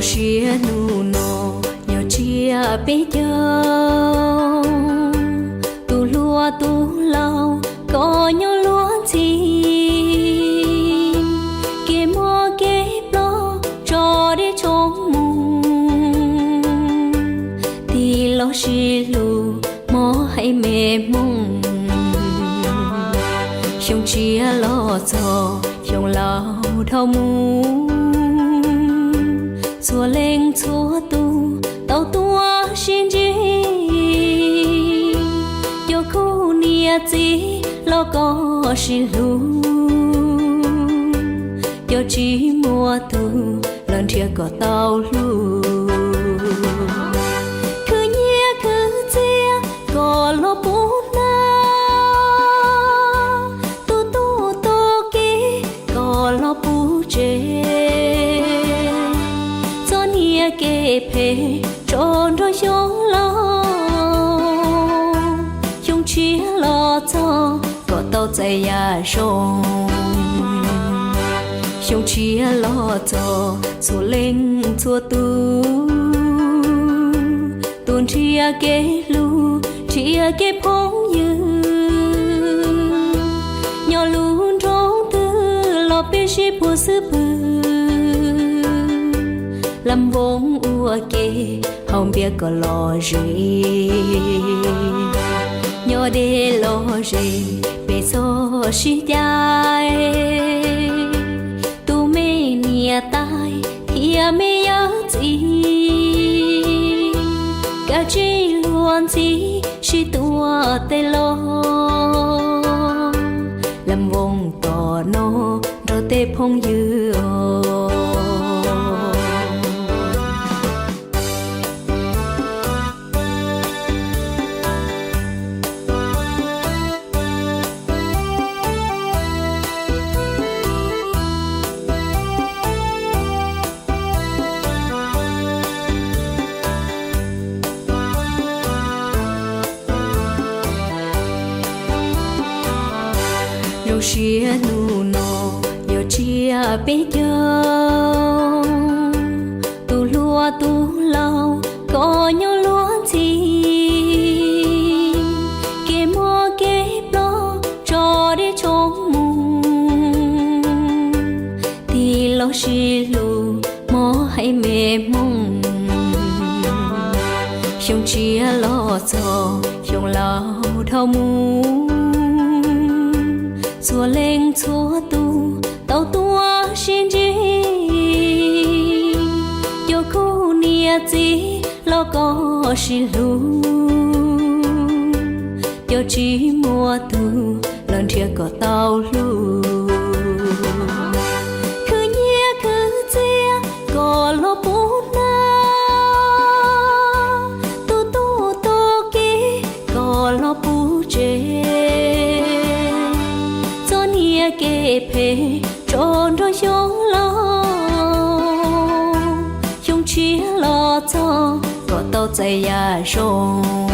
Siab hnub no nyob tsiab peb caug, tus hluas tus laus koj nyob luag ntxhi, kev muaj kev ploj tso deb tshoob mus, tig los sib hlub mob heev me hmoob. Xyoo tshiab los txog xyoo laus dhau mus, txhua leej txhua tus tau tuaj sib ntsib, cov khub niam txiv los koj sib hlub, cov tsis muaj tus los nrhiav kom tau hlub. Khwv nyiaj khwv txiaj kom los pub hnab, tu tub tu kiv kom los pub tsev, txoj niag kev phem tso nrog xyoo laus, xyoo tshiab los txog kom tau txais yam zoo. Xyoo tshiab los txog txhua leej txhua tus tuaj nrhiav kev hlub nrhiav kev phooj ywg, nyob lub nroog twg los peb sib puag xub pwg, lam voos ua ke hauv npias kom lom zem, nyob deb lom zem peb txhob sib cai, tus me niam tais thiab me yawm txiv, kav tsij luag ntxhi sib tuav tes los, lam voos tom no nrog tej phooj ywg. Zoo siab hnub no nyob tsiab peb caug, tus hluas tus laus koj nyob luag ntxhi, kev muaj kev ploj tso deb tshoob mus, tig los sib hlub mob heev me hmoob. Xyoo tshiab los txog xyoo laus dhau mus, txhua leej txhua tus tau tuaj sib ntsib, cov khub niam txiv los koj sib hlub, cov tsis muaj tus los nrhiav kom tau hlub. Khwv nyiaj khwv txiaj kom los pub hnab, tu tub tu kiv kom los pub tsev, txoj niag kev phem tso nrog xyoo laus, xyoo tshiab los txog kom tau txais yam zoo.